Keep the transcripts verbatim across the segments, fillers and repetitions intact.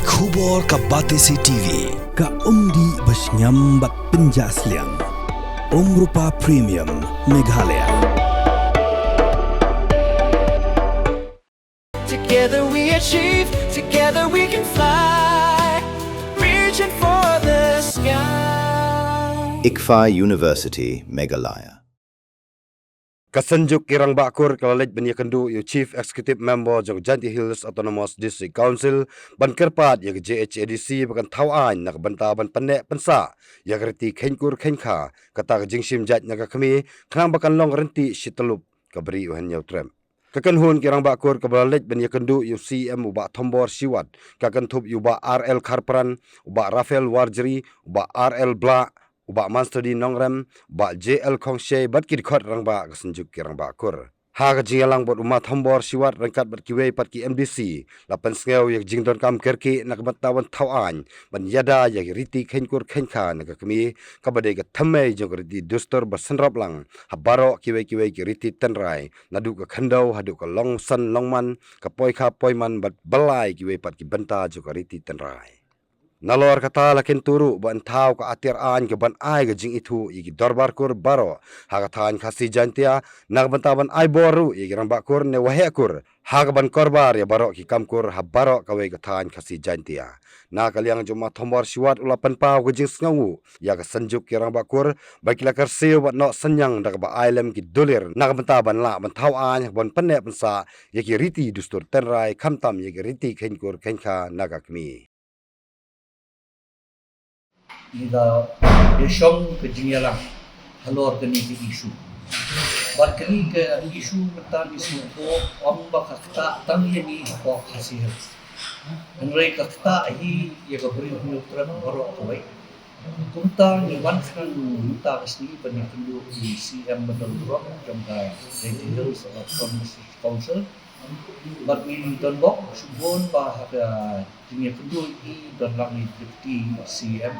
Khubor ka Batesi T V, ka umdih ba shngiam bad pynjah sliang. Umrupa Premium, Meghalaya. Together we achieve, together we can fly. Reaching for the sky. ICFAI University, Meghalaya. Ka Synjuk ki Rangbah Kur ka la leit ban ïakynduh ïa u Chief Executive Member jong Jaintia Hills Autonomous District Council ban kyrpad ïa ka J H A D C ba kan thaw aiñ na ka bynta ban pynneh pynsah ïa ka riti kheiñ kur kheiñ kha, kata ka jingshim jait na ka kmie, khnang ba kan long rynti shi tyllup ka bri u Hynñiewtrep. Ka kynhun ki Rangbah Kur kaba la leit ban ïakynduh ïa u C E M u Bah Thombor Shiwat ka kynthup ïa u Bah R L Kharpran, u Bah Raphael Warjri, u Bah R L Blah, u Bah Mansturdy Nongrem, u Bah J L Khongshei bad ki dkhot rangbah ka Synjuk ki Rangbah Kur. Ha ka jingïalang bad u Ma Thombor Shiwat ryngkat bad kiwei pat ki M D C, la pynsngew ïa ka jingdonkam kyrkieh na ka bynta ban thaw aiñ ban ïada ïa ki riti kheiñ kur kheiñ kha na ka kmie, kaba dei ka thymmei jong ka riti dustur ba synrop lang ha baroh kiwei kiwei ki riti tynrai, naduh ka khyndew haduh ka longsan longman, ka poikha poiman bad balei kiwei pat ki bynta jong ka riti tynrai. Nalor kata la kyntu ruh ban thaw ka atiar aiñ ka ban ai ka jingithuh ïa ki dorbar kur baroh ha ka thaiñ Khasi Jaintia, na ka bynta ban ai bor ruh ïa ki Rangbah Kur ne Waheh Kur ha ka ban korbar ïa baroh ki kam kur ha baroh kawei ka thaiñ Khasi Jaintia. Na ka liang jong u Ma Thombor Shiwat u la pynpaw ka jingsngewnguh ïa ka Synjuk ki Rangbah Kur ba ki la kyrsiew bad noh synñiang da kaba ai lem ki dulir na ka bynta ban lah ban thaw aiñ ha ka ban pynneh pynsah ïa ki riti dustur tynrai, khamtam ïa ki riti kheiñ kur kheiñ kha na ka kmie. Ngi la ïashong ka jingïalang halor kane ka issue. Bad kane ka issue mynta ngi sngewthuh ym ba ka ktah tang ïa ngi hapoh Khasi Hills. Hynrei ka ktah hi ïa ka Bri u Hynñiewtrep baroh kawei. Kumta ngi wan khnang mynta ka sngi ban ïakynduh ïa u C M badonburom jong ka Jaintia Hills Autonomous Council. Bad ngi don bok shu bun ba ha ka jingïakynduh i don lang i Deputy C M,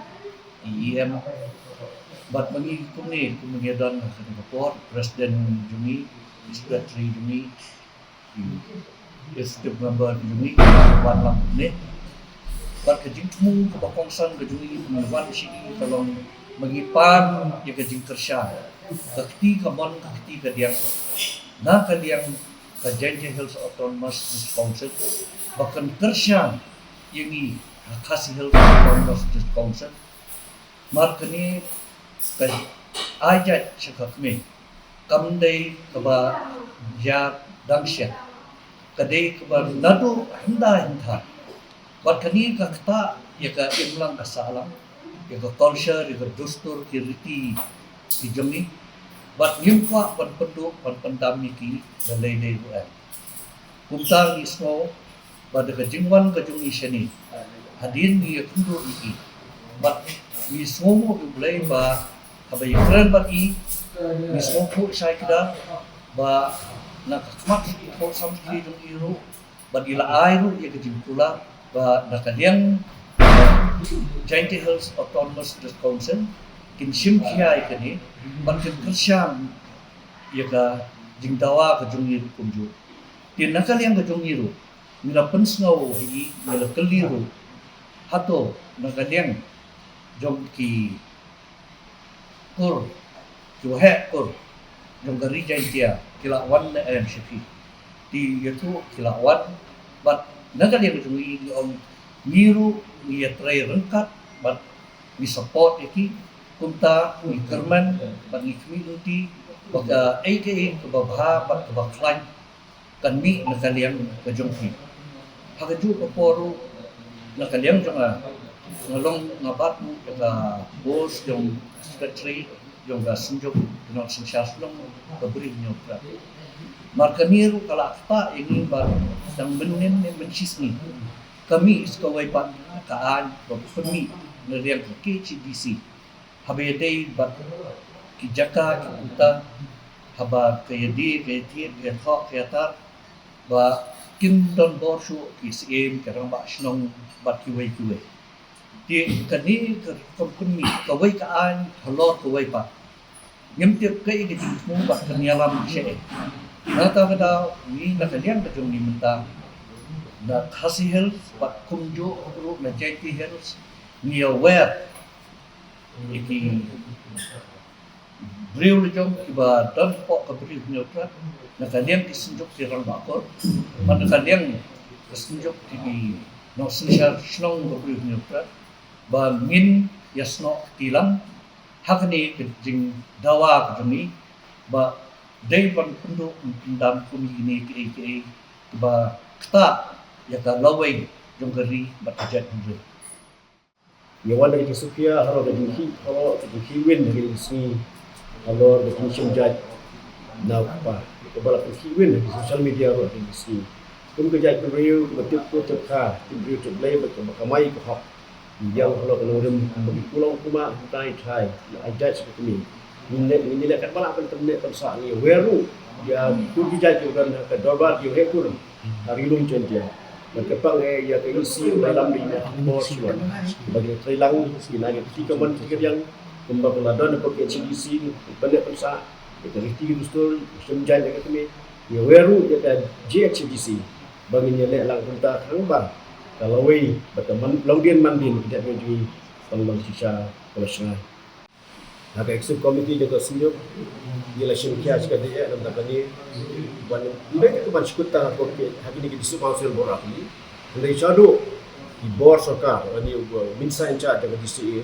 i E M. Bad ma ngi kumne, kumne ngi don ha kane ka por, President jong ngi, Secretary jong ngi, i Executive Member jong ngi, wan lang kumne. Bad ka jingthmu kaba kongsan ka jong ngi, ngi wan sha i ka long ma ngi pan ïa ka jingkyrshan, ka kti kamon ka kti kadiang na ka liang ka Jaintia Hills Autonomous District Council ba kan kyrshan ïa ngi ha Khasi Hills Autonomous District Council. Mar kane ka ai jait sha ka kmie kam dei kaba ïa dang sha, ka dei kaba naduh hynda hynda. Bad kane ka ktah ïa ka imlang ka sahlang, ïa ka culture, ïa ka dustur, ki riti ki jong ngi. Bad ngim kwah ban pynduh ban pyndam ïa ki da lei lei ruh em. Kumta ngi sngew ba da ka jingwan ka jong ngi shane, hadien ngi ïakynduh ïa ki, bad ngi sngewnguh ïa U Blei ba haba ïakren bad i, ngi sngewthuh shai kdar ba na ka khmat ki khuid samrkhie jong i ruh, bad i la ai ruh ïa ka jingkular ba na ka liang Jaintia Hills Autonomous District Council kin shim khia ïa kane bad kin kyrshan ïa ka jingdawa ka jong ngi ruh kumjuh. Te na ka liang ka jong ngi ruh ngi la pynsngew hi, ngi la kylli ruh, hato na ka liang jong ki kur, ki waheh kur jong ka Ri Jaintia ki la wan ne em sha phi? Te ïathuh ki la wan. Bad na ka liang jong ngi, ngi ong ngi ruh ngi ïatrei ryngkat bad ngi support ïa ki. Kumta ngi kyrmen bad ngi khmih lynti ba kaei kaei kaba bha bad kaba khlaiñ kan mih na ka liang ka jong phi. Ha kajuh ka por ruh na ka liang jong nga, nga long, nga bat ruh ïa ka post jong secretary jong ka Synjuk Kynnoh Synshar Shnong ka Bri Hynñiewtrep. Mar kane ruh ka la ktah ïa ngi ba dang mynnin ne mynshisngi ka mih sa kawei pat ka aiñ ba pynmih na liang ka K H A D C. Haba ïadei bad ki jaka ki puta, haba ka ïadei, ka ïathied, ka ïathoh, ka ïatar, ba kin don bor shuh ki syiem, ki rangbah shnong bad kiwei kiwei. Te kane ka rukom pynmih kawei ka aiñ halor kawei pat. Ngim tip kaei ka jingthmu bad kan ïalam shaei. Nangta ka daw ngi na ka liang ka jong ngi mynta Na Khasi Hills bad kumjuh ruh na Jaintia Hills ngi aware ïa ki briew la jong kiba don hapoh ka Bri u Hynñiewtrep, na ka liang ki synjuk ki rangbah kur bad na ka liang ka synjuk ki nongsynshar shnong ka Bri u Hynñiewtrep, ba ngin ïasnoh kti lang ha kane ka jingdawa ka jong ngi ba dei ban pynduh pyndam kum ïa kine kiei kiei kiba ktah ïa ka lawei jong ka ri bad ka jaitbynriew. Ïa wan da ka jingsngewkhia halor ka jingkhih, halor ka jingkhih win ha ka jingsngi halor ka jingshim jait na u kpa, kaba la pynkhih win ha ki social media ruh ha ka jingsngi. Kum ka jaitbynriew kaba tip kut tip kha, tip briew tip Blei bad kaba kamai ka hok, ïa halor ka nongrim ba ki kulong kumba hynrei thai la ai jait sha ka kmie. Ngin leh, ngin leh katba lah ban pynneh pynsah, ngi aware ruh ïa ki jait kiba don ha ka dorbar ki heh kur ha Ri Lum Jaintia. Bad kyrpang eh ïa ka E C ba lam dei na bor shuwa ba ki trei lang ki na ki kti kamon ki kadiang kumba ka la don hapoh K H A D C, pynneh pynsah ïa ka riti ka dustur, shim jait ïa ka kmie. Ngi aware ruh ïa ka J H A D C ba ngin ïaleh lang kumta khnang ba ka lawei bad ka man, longdien mandien ka jaitbynriew jong ngi kan long shisha ka la shngaiñ. Ha ka executive committee jong ka synjuk ngi la shim khia sha ka D A na bynta kane, ban ym dei ka ban shu kut tang ha ka, ha kine ki district council bor ar tylli, hynrei shaduh ki bor sorkar, lane u Minister in charge jong ka D C A,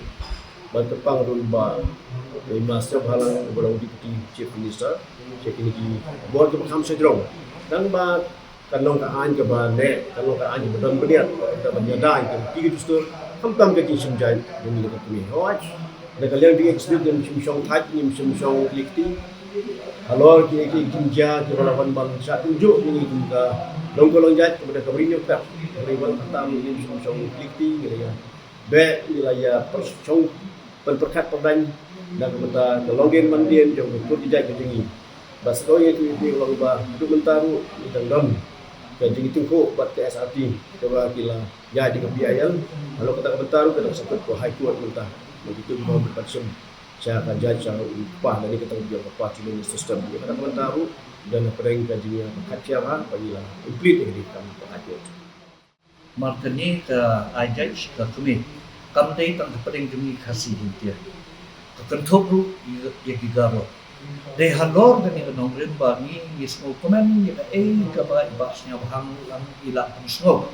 ban kyrpang ruh ba i Master Bhalang uba long Deputy Chief Minister sha kine ki bor kiba kham shajrong, tang ba kan long ka aiñ kaba neh, kan long ka aiñ kaba don bniat, kaba ïada ïa ki dustur, khamtam ka jingshim jait jong ngi ka kmie. Hooid, na ka liang jong ngi ka state ngim shym shong thait, ngim shym shong kli kti halor ki, ki jingjia kiba la wan ban shah kumjuh ïa ngi kum ka long ka long jait kaba da ka bri ñiewtrep. Hynrei wat la khamtam ngim shym shong kli kti, ngi la ïa beh, ngi la ïa pyrshang pynpyrkhat pyrdain na ka bynta ka longdien mandien jong ka kur ka jait ka jong ngi. Ba sdang ïa ki, ki long ba haduh mynta ruh ngi dang don ka jingïatyngkhuh bad ka S R T kaba ki la ïaid da ka P I L. Halor kata ka bynta ruh ka dang sangkut ka High Court mynta. Ba kito kiba bym pat shim sha ka jait, sha u kpa, lane kata ka jong ka party system. Ïa kata ka bynta ruh don hapdeng ka jingïapyrkhat ïa ba ngi la complete ïa ka dei kam ka High Court. Mar kane ka ai jait sha ka kmie kam dei tang hapdeng jong ngi Khasi Jaiñtia, ka kynthup ruh ïa, ïa ki Garo. Dei halor kane ka nongrim ba ngi, ngi sngewkmen ïa kaei kaba i Bah Sniawbhalang i la pynsngew,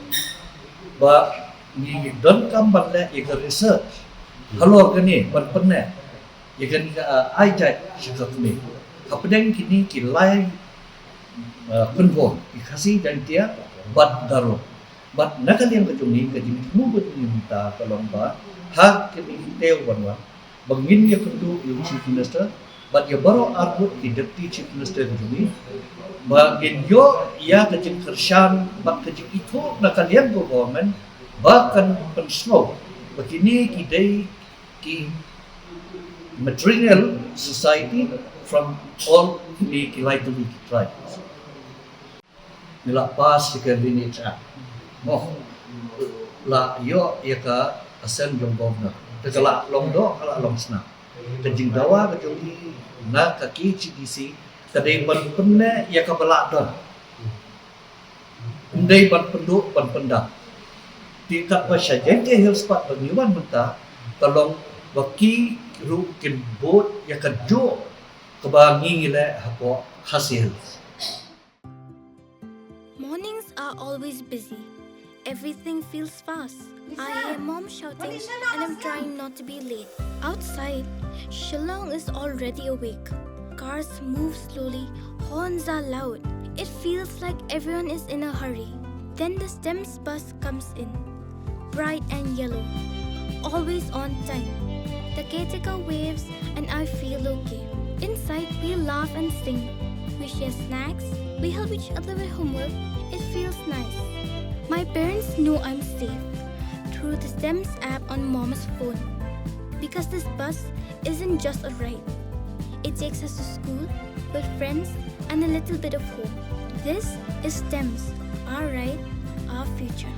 ba ngi donkam ban leh ïa ka research halor kane ban pynneh ïa kane ka, ah, ai jait sha ka kmie hapdeng kine ki lai, ah, pynbor, ki Khasi Jaiñtia bad Garo. Bad na ka liang ka jong ngi, ka jingthmu ka jong ngi mynta ka long ba ha kine ki taïew ban wan, ba ngin ïakynduh ïa u Chief Minister bad ïa baroh arngut ki Deputy Chief Minister ka jong ngi, ba ngin ïoh ïa ka jingkyrshan bad ka jingithuh na ka liang ka government ba kan pynsngew ba kine ki dei ki matrilineal society from all kine ki lai tylli ki tribes. Ngi la pass ïa ka Lineage Act. Mo, la ïoh ïa ka assent jong governor. Te ka la long doh, ka la long snam. Ka jingdawa ka jong ngi na ka K H A D C ka dei ban pynneh ïa kaba la don. Ym dei ban pynduh ban pyndam. Te katba sha Jaintia Hills pat ba ngi wan mynta, ka long ba ki ruh kin bud ïa kajuh kaba ngi ngi leh hapoh Khasi Hills. Mornings are always busy. Everything feels fast. I hear mom shouting and I'm trying not to be late. Outside, Shillong is already awake. Cars move slowly, horns are loud. It feels like everyone is in a hurry. Then the STEMS bus comes in. Bright and yellow. Always on time. The caretaker waves and I feel okay. Inside, we laugh and sing. We share snacks. We help each other with homework. It feels nice. My parents know I'm safe through the STEMS app on mom's phone. Because this bus isn't just a ride, it takes us to school, with friends, and a little bit of hope. This is STEMS, our ride, our future.